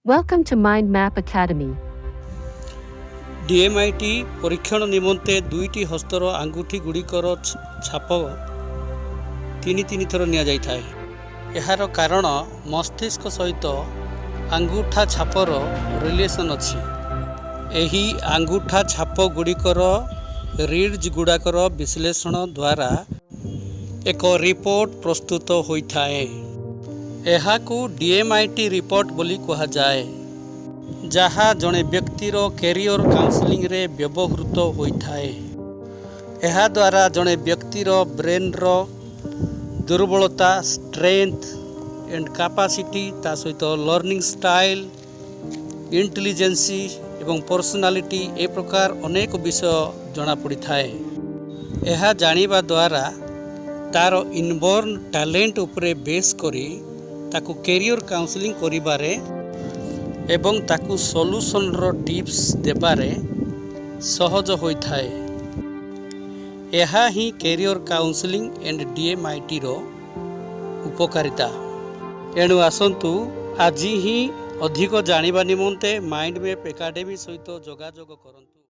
Welcome to Mind Map Academy. DMIT ପରୀକ୍ଷଣ ନିମନ୍ତେ ଦୁଇଟି ହସ୍ତର ଆଙ୍ଗୁଠି ଗୁଡ଼ିକର ଛାପ ତିନି ତିନି ଥର ନିଆଯାଇଥାଏ। ଏହାର କାରଣ ମସ୍ତିଷ୍କ ସହିତ ଆଙ୍ଗୁଠା ଛାପର ରିଲେସନ୍ ଅଛି। ଏହି ଆଙ୍ଗୁଠା ଛାପ ଗୁଡ଼ିକର ରିଡ୍ଜ ଗୁଡ଼ାକର ବିଶ୍ଳେଷଣ ଦ୍ୱାରା ଏକ ରିପୋର୍ଟ ପ୍ରସ୍ତୁତ ହୋଇଥାଏ। ଏହାକୁ ଡିଏମ୍ଆଇଟି ରିପୋର୍ଟ ବୋଲି କୁହାଯାଏ, ଯାହା ଜଣେ ବ୍ୟକ୍ତିର କ୍ୟାରିୟର କାଉନସେଲିଂରେ ବ୍ୟବହୃତ ହୋଇଥାଏ। ଏହାଦ୍ୱାରା ଜଣେ ବ୍ୟକ୍ତିର ବ୍ରେନ୍ର ଦୁର୍ବଳତା, ଷ୍ଟ୍ରେନ୍ଥ ଆଣ୍ଡ କାପାସିଟି, ତା ସହିତ ଲର୍ଣ୍ଣିଂ ଷ୍ଟାଇଲ୍, ଇଣ୍ଟେଲିଜେନ୍ସ ଏବଂ ପର୍ସନାଲିଟି, ଏ ପ୍ରକାର ଅନେକ ବିଷୟ ଜଣାପଡ଼ିଥାଏ। ଏହା ଜାଣିବା ଦ୍ୱାରା ତା'ର ଇନବର୍ନ ଟ୍ୟାଲେଣ୍ଟ ଉପରେ ବେସ୍ କରି ତାକୁ କ୍ୟାରିୟର କାଉନସେଲିଂ କରିବାରେ ଏବଂ ତାକୁ ସଲ୍ୟୁସନ୍ର ଟିପ୍ସ ଦେବାରେ ସହଜ ହୋଇଥାଏ। ଏହା ହିଁ କ୍ୟାରିୟର କାଉନସେଲିଂ ଆଣ୍ଡ ଡିଏମ୍ଆଇଟିର ଉପକାରିତା। ଏଣୁ ଆସନ୍ତୁ, ଆଜି ହିଁ ଅଧିକ ଜାଣିବା ନିମନ୍ତେ ମାଇଣ୍ଡ ମ୍ୟାପ୍ ଏକାଡେମୀ ସହିତ ଯୋଗାଯୋଗ କରନ୍ତୁ।